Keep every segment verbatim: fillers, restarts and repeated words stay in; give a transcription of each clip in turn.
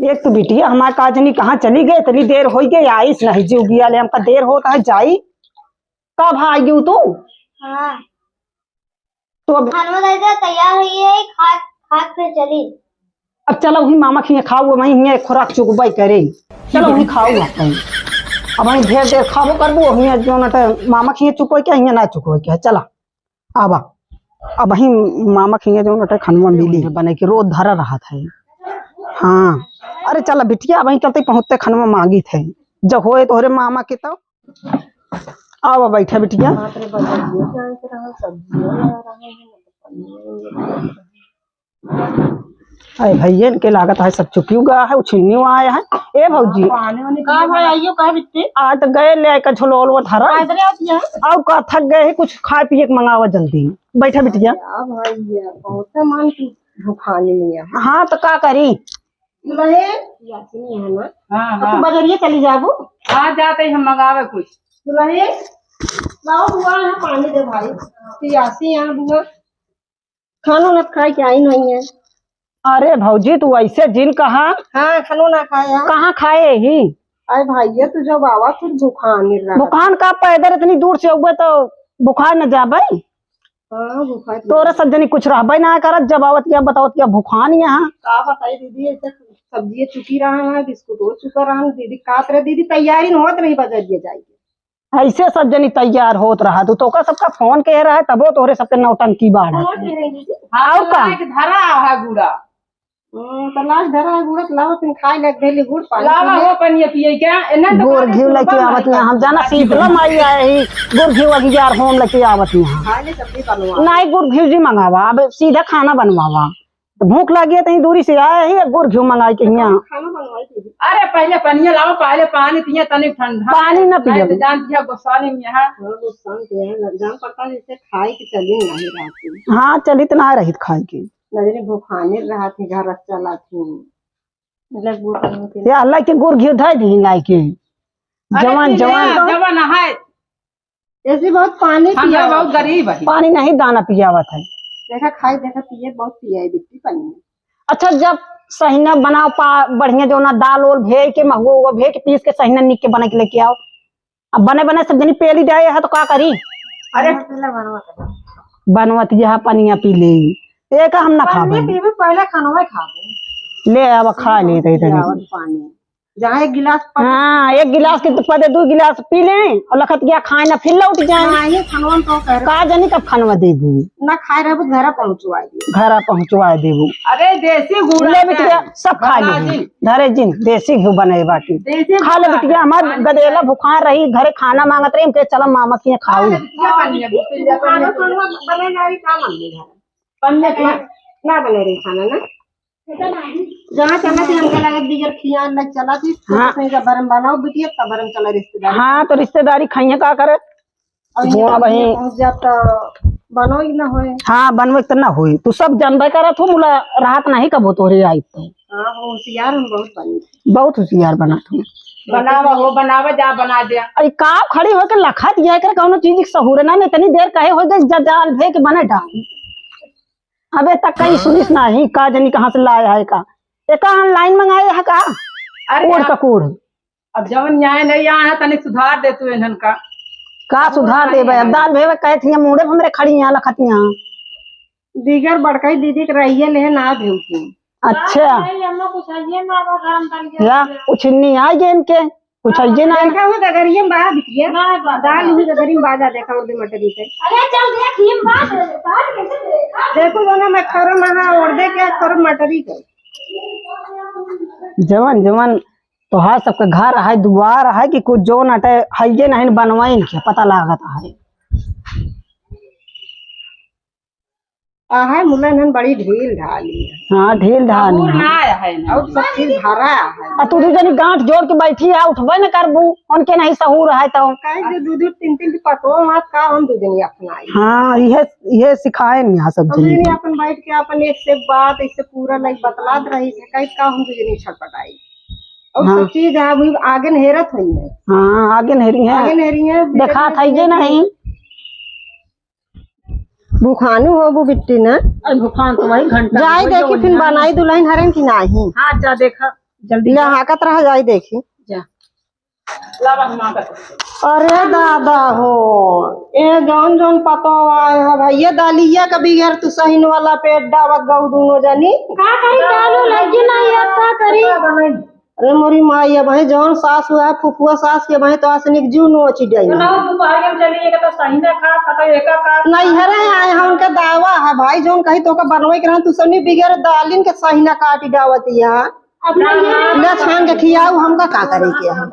एक तो बिटिया हमार का जनी कहाँ चली गई, इतनी देर होइ गई, आइस नहीं जुगिया ले, हमका देर होत है, जाई। कब आइउ तू? हाँ। तो अब खाना दे दे, तैयार हुई है, खा, खा के चली। अब चलो, वही मामा खिया खाउ, वही हिया एक खुराक चुकबई करे। चलो, वही खाउ आप। अब वही ढेर देर खाबो करबो, हिया जो न त मामा खिया चुकबई के, हिया ना चुकबई के, चला। आवा। अब वही मामा खिया जो न त खनवा मिली है, बने के रोज धरा रहत है। हाँ। अरे चला बिटिया, वही चलते पहुँचते खनवा मांगित है। जब होए तोहरे मामा के तो आवा, बैठा बिटिया। बाप रे, बजरिया जाए के रहा, सब्जिया ला रहा है, पनिया ला रहा है। अरे भैया, इनके लागत है सब चुकियो गया है, उछिन्नियो आया है। ए भौजी। पानी वानी का भाई, आइयो का बिट्टी? आज तो गए ले आके झोलो ओलवा धरा। पैदल आती है। और का थक गए है, कुछ खाए पिए के मंगावा जल्दी। बैठा बिटिया। अब भैया, बहुत मन की भुखानी है। हाँ, तो का करी? दुल्हे, यासिनी है ना? हाँ, तो तू हाँ। बजरिया चली जाबू? हाँ, जाते ही हम मंगावे कुछ। दुल्हे, लाओ बुआ, यहाँ पानी दे भाई। पियासी यहाँ बुआ। खानो ना खाए के आई नहीं है। अरे भौजी, तू ऐसे जिन कहा। हाँ, खानो ना खाए है। कहाँ खाए ही? अरे भैया, तू जब आवा, तू दुकान में रह। दुकान का पैदल इतनी दूर से हुए तो बुखार न जाबे? हाँ, भुखाई तो तोरा सब जनी कुछ रहबे ना करत, जब आवत किया बतावत किया भुखान यहाँ। का बताई दीदी, ऐसे सब्जियाँ चुकी रहा है, बिस्कुट हो चुका रहा है, दीदी कात रहे, दीदी तैयारी न होत रही बजरिया जाए के। ऐसे सब जनी तैयार होत रहा, तू तोका सबका फोन कहे रहा है, तबो तोरे सबके नौटंकी बाढ़ है। फोन कहे रही दीदी। हाँ, और का? लाग धरा है गुड़ा। हम्म, तो लाग धरा है गुड़ा, तो लावा, तुम खाए लग धैली गुड़ पानी लावा पी ले। हो पनिया पिए क्या? एन्ना तो गुड़ बाहर घी से लेके बाहर आवत का। यहाँ, हम जाना शीतला माई आए ही, गुड़ घी वगैरह होम लेके आवत यहाँ। खाए ले सब्जी बनवा। नहीं, गुड़ घी जी मंगावा, अब सीधा खाना बनवावा। तो भूख लगी है, तो दूरी से आए ही, गुड़ घी मंगाई के यहाँ। खाना बनवाई थी। अरे, पहले पनिया लावा, पहले पानी पिए, तनी ठंडा। पानी ना पिए। नहीं तो जानती है, गुस्सा नहीं है। हाँ, गुस्सा नहीं है, जान पड़ता है, जैसे खाए के चली नहीं रात में। हाँ, चलित ना रहित खाए के। नजरे भुखाने रहा थी, घर चला थी। लग भुखाने के। या लाई के गुड़ घी धै दी लाई के। अरे जवान, पी ले, जवान। जवान है। ऐसे बहुत पानी हम पिया तो बहुत गरीब है। पानी नहीं दाना पियावत है। देखा खाई, देखा पिए, बहुत पिया है बिट्टी पानी। अच्छा, जब सहिना बनाओ पा, बढ़िया जो ना दाल ओल भेज के, महुआ उहुआ भेज के, पीस के सहिना निक के बना के लेके आओ। अब बने बने सब जनी पेली जाए है तो का करी? अरे बनवत यह पनिया पी ले, एक हम ना खाबे। पीबे पहले खानवा खाबे। ले आवा खा ले दे दे। पानी जहाँ एक गिलास पानी। हाँ, एक गिलास के पदे दो गिलास पी ले और लखत गया खाए ना फिर लौट जाए। हाँ, ये खानवा तो कह रहे। का जानी कब खानवा देबू। ना खाए रहबू घर पहुँचवा दे। घर पहुँचवा देबू। अरे देसी गुड़ ले बिटिया। सब खा ले। धरे जिन देसी घी बनाए बाटी। खा ले बिटिया, हमार गदेला भुखान रही, घरे खाना मांगत रही, हमके चला मामा के यहाँ खाऊ। ना बने रही खाना ना। जहाँ चला थी हमके लगे बिगर खिया ना चला थी। हाँ। कहीं का बरम बनाओ बिटिया, तब बरम चला रिश्तेदारी। हाँ, तो रिश्तेदारी खाइए का करे? और ये हुआ वही। पहुँच जात तो बनोई ना होए। हाँ, बनवे तो ना होई। तू सब जानबे करत हो, मुला राहत नहीं कबो तोरे आई तो। हाँ, हम होशियार हम बहुत बनी। बहुत होशियार बना तू। बनावा हो, बनावा जा, बना दे। अरे का खड़ी होके लखत यह कर कौनो चीज के सहूर ना, इतनी देर कहे हो गई, जा दाल भे के बने डाल। अबे तक कहीं सुनिस नहीं, का जनी कहाँ से लाया है का? एका online मंगाए है का? अरे कूड़ का कूड़। अब जवन न्याय नहीं आया है, तनी सुधार दे तू इन्हन का। का सुधार देबे? अब दाल भेवे कहे थी, मुड़े हमरे खड़ी यहाँ लखत यहाँ। दीगर बड़काई दीदी के रहिए ले ना भेवती। अच्छा। नहीं, हम लोग कुछ आइए ना, वो गरम पानी के या कुछ नहीं आइए इनके, कुछ आइए ना। देखा हुई गगरिया में बा बिटिया। ना, बा, दाल हुई गगरी में बाजा देखा उर्दे मटरी से। अरे चल देख, ये बात है, बात कैसे देखा? देखो जो ना मैं खरो महा उर्दे के खरो मटरी के। जवन, जवन तोहार सबके घर है, दुआर है कि कुछ जो नटे हइये नहीं बनवाइन के पता लागत है। आहे मुला इन्हन बड़ी ढील ढाली है। हाँ, ढील ढाली है। ना आया है ना। और सब चीज भरा है। आ तू दू जनी गांठ जोड़ के बैठी है, उठबे न करबू, उनके नहीं सहूर है तो। कहे जो दू दू तीन तीन पतो हाथ का हम दू जनी अपनाई। हाँ, ये, ये सिखाए नहीं यहाँ सब हम दू जनी। अपन बैठ के अपन एक से बात ऐसे पूरा लाइक बतलात रही है, कहे का हम दू जनी छटपटाई। और हाँ। सब चीज है, अभी आगे नहेरत हुई है। हाँ, आगे नहेरी है। आगे नहेरी है, देखा था ये नहीं। भुखानु होबू बिट्टी ना? अरे भुखान तो वही घंटा जाए हो देखी, गया फिर ना। बनाई दुल्हन हरन की नाही। हाँ, जा देखा। जल्दी ले जा। हाँकत रह जाई, देखी। जा। लावा, हम हाँकत रह। अरे दादा हो, ए जौन जौन पतोह आए है भैया, दालिया का बिगैर तू सहिन वाला पेट डावत गऊ दूनो जनी। का करी, दालो लगी ना, ये का करी? अरे मोरी माई, अब है जौन सास हुआ है, फुफुआ सास के भाई तो आसनिक जीव नोच डई। बताओ, दोपहर के चली, एक तो सहिना खा, कतई एका खा। नैहरे आए हैं, उनका दावा है भाई, जौन कही तो का बनवे के रहन, तू सनी बिगैर दालिन के सहिना काटी डावत यहाँ। अब ना, ना, ना, ले छान के खियाऊ, हमका का करे के है?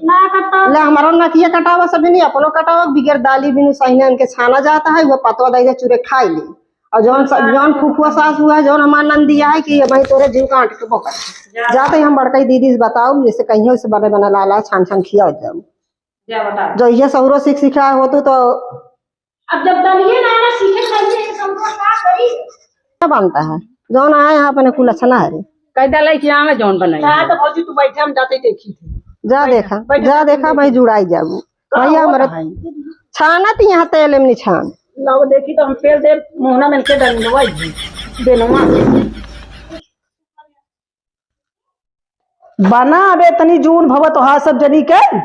ना कटा। ले हमारो नकिया कटावा सब नहीं, अपनो कटावा, बिगैर दाली बिनु सहिना इनके छाना जाता है, वो पतवा दई दे चूरे खाई ले। और जौन स-, जौन फुफुआ सास हुआ है, जौन हमार नंदिया है कि ये भाई तोरे जीव काट के बोकर। जा। जाते ही हम बड़कई दीदी से बताओ, जैसे कहियो से बने बने लाला छान छान खियाओ जाओ। जा बता। जो ये सहुरो सीख सिखा हो तू तो। अब जब दलिए ना ना सीखे खाइए, ये सब का करी? क्या बनता है? जौन आए हैं अपने कुलछना है रे। कैदा लेके आवे जौन बनाई। हाँ, तो भौजी तू बैठे, हम जाते देखी थे। जा बैठा, देखा, बैठा, जा देखा भाई, जुड़ाई जाबू। का भैया हुआ हमारे भाई? छानत यहाँ तेल में छान। लाओ देखी तो हम पेल दे, मोहना में के डंडवा ही, बेनवा। बना अबे तनी जून भवत हा सब जनी के।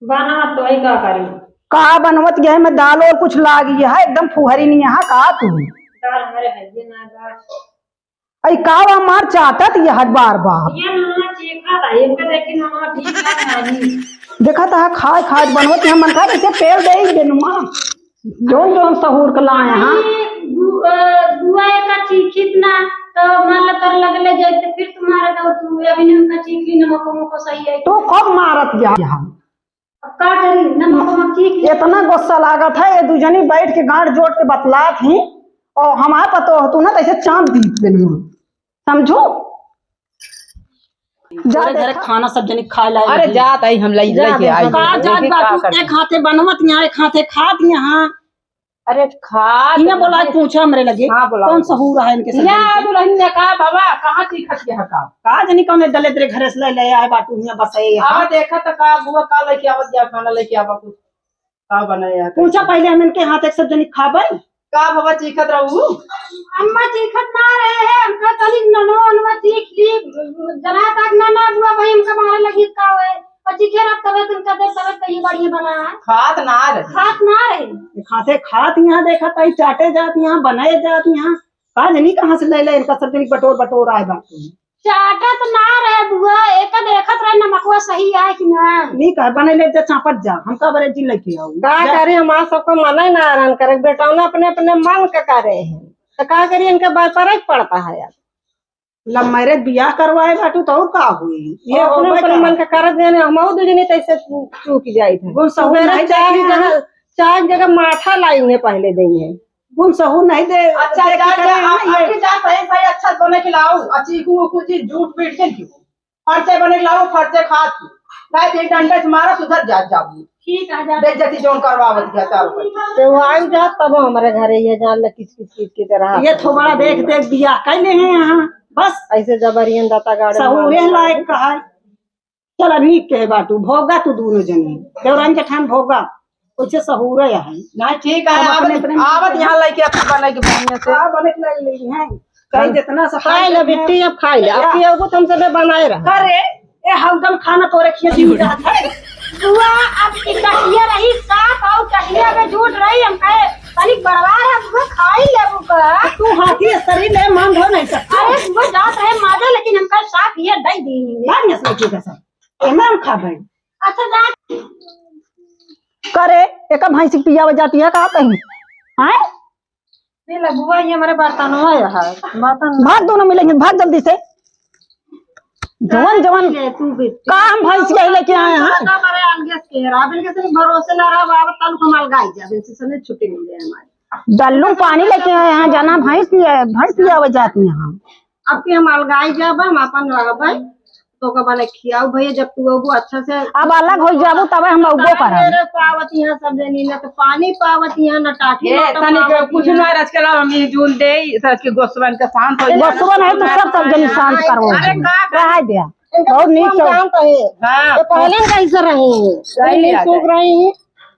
बना तो ही का करी? का बनवत गए में दाल और कुछ लागी है, एकदम फुहरी नहीं यहाँ का तू? दाल हमारे है ये ना दाल। अई का बा मार चाटत ये हट बार बार। ये नमक चीखा था, इनके देखी नमक ठीक है नहीं। देखा था खाए खाए बनवत हम मन खा जैसे पेल दे ही बेनुआ। जौन जौन सहूर के लाए हैं। अरे, बु-, अ, बुआ एका चीखित ना, तो मान लो तोर लगले जाए, तो फिर तुम्हारा तो तू अभी हमका चीख ली, नमक वमक सही है। तो कब मारत गया हम? अब का करी, नमक वमक चीख ली। इतना गुस्सा लागत है, ये दू जनी बैठ के गांठ जोड़ के बतलात ही, और हमार पतो हो तू ना, तो ऐसे चाप दीत बेनुआ, समझो? जा तोरे घरे देखा। खाना सब जनी खाए लाए अरे लगी। जात आई हम लई, जा लइके देखा। आई। का जात देखी बा का तू? करती। एक हाथे बनवत यहाँ, एक हाथे खात यहाँ। अरे खात इन्हें बोला, नहीं। पूछा हमरे लगे। हाँ, बोला। कौन सहूर है इनके सब या जनी के? दुल्हन ने कहा, "बाबा, कहाँ चीखत के हका?" का जनी कौन दले तेरे घरे से ले, ले आए बाटू यहाँ बस ये हाँ, यहाँ। देखा तो का बुआ का लेके आवत जा, खाना लेके आवा कुछ। का बनाए यार? पूछा पहले हम इनके हाथ एक सब जनी खाबे। का बाबा चीखत रहू? अम्मा चीखत ना रहे हैं, हमका तनिक ननो अनवा चीख ली, जना तक ना, ना बुआ भाई हमका मारे लगी का होए। और चीखे रख तबे तुमका दे, तबे तो ये बढ़िया बना है। खात ना रहे। खात ना रहे। खाते खात यहाँ देखा ताई चाटे जात यहाँ, बनाए जात यहाँ। का जनी कहाँ से ले ले इनका सब जनी बटोर बटोर आए बात। चाटत ना रहे बुआ, एक देखत रहे नमकवा सही आए कि ना। नीक है, बने ले जा, चापत जा, हम का बरे जी लेके आऊ। का जा। करे, हमार सबका मने ना रहन करे, बेटौना अपने अपने मन का करे है, तो का करी, इनके बरतरे के पड़ता है यार। Love marriage बियाह करवाए बाटू तो और का हुई, ये और अपने होबे अपने का। मन का करत गए ना, हम और दू जने तैसे चूक जाइत है। गुण सहूर सुबेरे नहीं चाय देखी जगह, ना। चाय जगह माठा लाई है पहले गई है। गुण सहूर नहीं दे, अच्छा, देख जा, के जा, करे आप, ना ये। आपके जा सही, सही, अच्छा बने के लाओ, आ चीकू, उकू चीज, झूठ पीट के क्यों? फरसे बने के लाओ, फरसे खात की। नहीं तो एक डंडा से मारा, सुधर जा, जाबू। ठीक है, जा। बेइज्जती जोन करवावत गया, चारों पर। ते वो आई जा, तब हमारे घरे ये जान ले, किच, किच, किच, किच रहा। ये थोबड़ा देख, देख बियाह कैले हैं यहाँ, बस। ऐसे जबरियन दाता गाड़े सहूरे मार लायक कहा है। चल, अब नीक कहे बाटू, भोगा तू दूनो जनी, देवरान जेठान भोगा, ओइसे सहूरे है। ना, ठीक है, सब अपने आवत, अपने आवत यहाँ लइके अपन बनाई के बढ़िया से। हाँ, बने के लग लेई हैं। कहीं जितना सा खाए ले बिट्टी, अब खाए ले, अब या। की एगो तुम सबे बनाए रहा। अरे, ए हौदल खाना तोरे खिया दी रहत है। बुआ, अब की टहिया रही साफ और टहिया में झूठ रही, हम कहे, तनिक बड़वार है, बुआ, खाई ले, बुआ। तू हाथी शरीर ले मान धो नहीं सकती। अरे, बुआ, जात रहे माजे, लेकिन हम कहे, साफ ये दे दी। भाग नस्ल की कसम। एमे हम खाबे। अच्छा, जा। करे, एका भैंसी के पियावे जाती है का कहीं? हैं? ये ले बुआ, ये हमारे बर्तनवा है, बर्तन। भाग दोनों मिलेंगे, भाग जल्दी से। जवन, जवन ले तू भी। का हम भैंस के लेके आए हैं? का करे अलगे से रहा, बिन के से भरोसे ना रहा, बाबा तालुक हम अलगाई जा, बिन से सने छुट्टी मिल जाए हमारी। डल्लू पानी लेके आए हैं, जाना भैंस पिया, भैंस पियावे जाती हैं। अब के हम अलगाई जाब, हम अपन रहबै, तो का बने खियाऊ भैया, जब तू अबू अच्छा से अब अलग हो जाबू, तबे हम अबो करब। मेरे पावत यहाँ सब जनी, ना तो पानी पावत यहाँ, ना टाटी ए, लोटा तनी के पावत कुछ यहाँ। ना रच के लाओ, हम ये जून दे, सच के गोसवन के शांत हो जाए। गोसवन है तो सब, सब जनी शांत करबो। अरे का रहा दे। इनका बहुत नीक हम सब। जानते हैं। हाँ। ये पहले कैसे रही हैं? सही नहीं बात सूख है। रही हैं।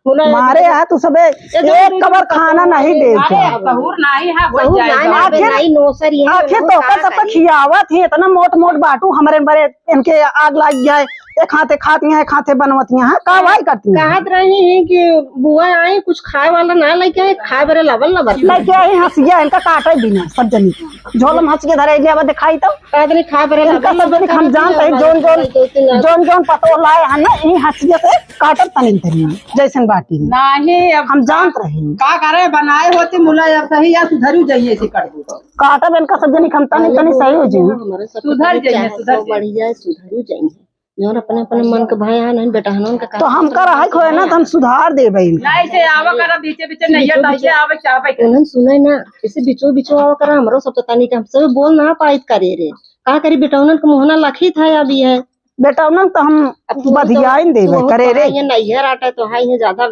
मारे है तू सबे एक कबर खाना नहीं दे। अरे, सहूर नाही है, हो सहूर जाए नाही, जाए। आखिर, नाही, नौसर ये आखिर तो का सबके खियावत ही, इतना मोट मोट बाटू, हमरे बरे इनके आग लाग जाए। एक हाथे खाती हैं, एक हाथे बनवती हैं, हाँ, का भाई करती हैं? कहत रही हैं कि बुआ आई, कुछ खाए वाला ना लेके आई, खाए बरे लावल ना बरती। लेके आई हंसिया, इनका काटे बिना, सब जनी। झोलम हंसिया धरे ले, अब दिखाई तो। कहत रही खाए बरे इनका लावल सब जनी ना हम बरती, जानते हैं, हमारे जोन जोन, दो तीन जोन जोन पतो लाए हैं ना, इन हंसिया से काटत तनी तनी, जैसन बाटी। नाही, अब हम जानत रही। का करे, बनाए होती मुला, अब सही या सुधरू जाइए, इसे कर दो। काटब इनका सब जनी हम तनी तनी सही हो जाइए। सुधर जाइए, सुधर जाइए। बढ़ जाए, सुधरू जाइए। जौन अपने, अपने मन के भाई हैं, नहीं बेटा, हनन का तो काम हम कर रहा है, खोए ना, तो हम सुधार देबे इनका। नहीं, से आवा करा, बीचे, बीचे नहीं है, बीचे, तब से आवे, चाहबे के। उन्हन सुने ना, इसे बीचो, बीचो आवा करा, हमरो सब तो तनी के, हम सब बोल ना पाइत करे रे। का करी, बेटौनन के मुहना लखित है अभी है। बेटौनन तो हम अब तू तो बधियाइन देबे तू करे रे। ये नैहर आटा तो है, ये ज्यादा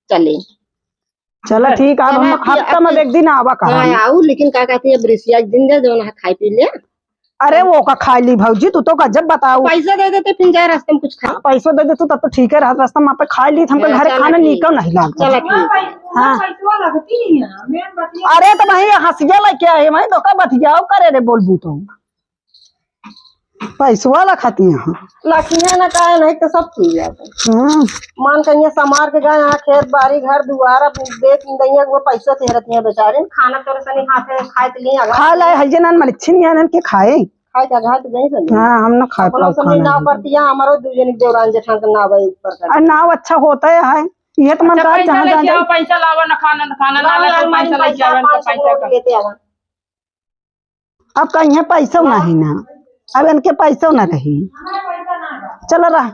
चले। चला ठीक, अब हम चला, हफ्ता में अब एक दिन आवा कहा। हाँ, आऊ, लेकिन का कहती है, बरिसिया एक दिन दे, जौन है खाई पी ले। अरे, वो का खाई ली भौजी, तू तो गजब बताऊ। पैसा दे देते, फिर जाए रास्ते में कुछ खाए। हाँ, पैसो दे दे तू, तब तो ठीक है, रात रास्ता में पे खाई ली, हमको हाँ, घरे चला खाना ठीक। निकल नहीं लागता। चला ठीक। हाँ। पैसवा लगती है, मेन बतिया। अरे, तो वही हंसिया लेके आए, वही तो का बतियाओ करे रे, बोलबू तो। पैसवा ला खाती हैं। लखिया ना काहे नहीं तो सब चीज है। हम्म। मान के यहाँ समार के गए, यहाँ खेत बाड़ी घर दुआर अब बेच दैया, वो पैसो तेहरत हैं बेचारे। खाना तोरे सनी हाथे खाए के लिए अगर खा लाए, है जे नान मलिच्छिन यहाँ नान के खाए। खाए का घाट गए सनी। हाँ, हम ना खाए अपना पाओ सनी खाना नाव है। करती है, हमारो दू जनी देवरान जेठान का नाव है ऊपर का। अरे नाव अच्छा होता है, है। ये तो मन अच्छा, कर पैसा जहाँ लेके जाए। आओ, पैसा लावा ना खाना, ना खाना ना लावा, लावा, अलमारी पैसा में लेके पैसा, आवा, इनका पाँच सौ पैसा का। लेते आवा। अब कहीं पैसो नहीं ना, अब इनके पैसो ना रही। चलो रह,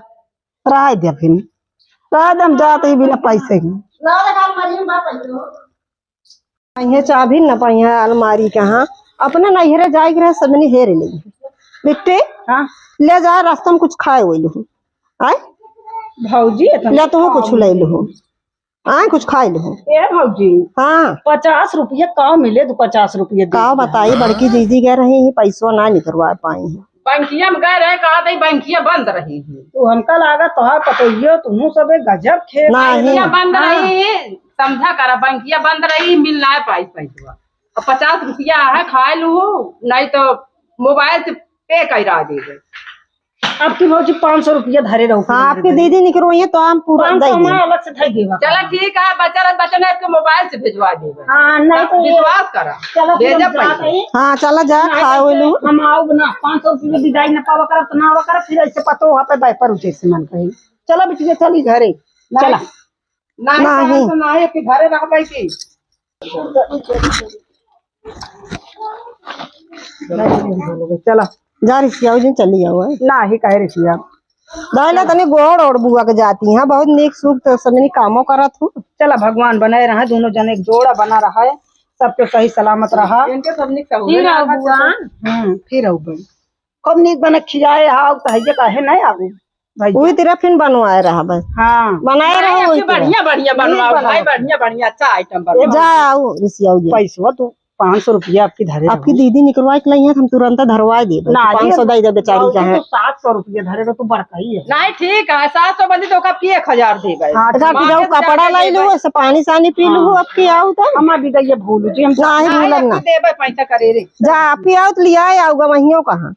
रह दे फिर, रह दे, हम जात ही बिना पैसे के। ना लगा अलमारी में बा पैसो। पाइहे चाबी न पाइहे अलमारी के, हाँ, अपने नैहरे जाए के रहे, सबने हेर ले। बिट्टी, हाँ। ले जा, रास्ता में कुछ खाए हुए लहू, आए भौजी, इतना ले तू कुछ ले लहू। आए, कुछ खाई लो। ए भौजी, हाँ। पचास रुपया का मिले, तू पचास रुपया दे का दे। बताई, बड़की दीदी गए रही, पैसवा ना निकलवा पाई है। बैंकिया में गए रहे, कहा दे बैंकिया बंद रही है। तू हमका लागा तोहार पतोहियो, तुहू सबे गजब खेल। नहीं। बैंकिया बंद हाँ। रही, समझा करा, बैंकिया बंद रही, मिल ना पाई पैसवा। अब पचास रुपया है, खाए लू, नहीं तो मोबाइल से पे करा देबे। आपकी भौजी पाँच सौ रुपया धरे रहो। हाँ, आपकी दीदी निकरो ये तो हम पूरा पाँच सौ दे दें। हमारा अलग से धर देगा। चला ठीक है, बच्चा रह, बच्चा ने आपके मोबाइल से भिजवा देगा। हाँ, नहीं तो ये विश्वास करा। चला फिर भेजा हम जाते पैसा। हैं। हाँ, चला जा, नहीं खाओ तो लो। हम आओ ना, पाँच सौ रुपया विदाई न पावा करब, तो ना आवा करब, फिर ऐसे पतो हुआ पे बाय पर उठे से मन कही। चला बिटिया, चली घरे। नहीं, चला। नहीं, नहीं। पाँच सौ नहीं, कि घरे रहबे की। चला। जा रिसियाऊ जी, चली आओ, है। नाही, काहे रिसिया? दाई ना तनी गोड़ ओड़ बुआ के जाती हैं, बहुत नीक सुख तो सबनी कामो करत हूँ। चला, भगवान बनाए रहा, दोनों जने एक जोड़ा बना रहा है, सबके सही सलामत रहा। इनके सबनी सहूलियत फिर आओ रहा, बुआ। हम्म, फिर आओ बहन। खूब नीक बना खियाए, आओ तो है, काहे नहीं आऊ? भैया। उही तेरा फिन बनवाए रहा बस। हाँ। बनाए रहो नहीं, वही आपके तेरा। बढ़िया, बढ़िया बनवाओ, नहीं भाई, बनाओ। बढ़िया, बढ़िया, अच्छा आइटम बनवाओ। जा, आओ, रिसियाऊ जी। पैसवा तू पाँच सौ रुपया आपकी धरे आपकी रहो। दीदी निकलवाए के लाई है, हम तुरंत धरवाए देबे। ना, पाँच सौ दे दे बेचारी अरे, का है। तो सात सौ रुपया धरे रहो, तो बड़का ही है। नहीं, ठीक है, सात सौ बनी तो आपकी एक हजार देबे। हाँ, तो ठीक है। आपकी जाओ, कपड़ा लाई लो, ऐसे पानी सानी पी लो, हाँ। आपकी आओ तो। हम अभी दइए भूल जी, हम नहीं, नहीं, भूलन ना। आपकी देबे, पैसा करे रे। जा, आपकी आओ तो लिया आओगा, वहीं कहाँ।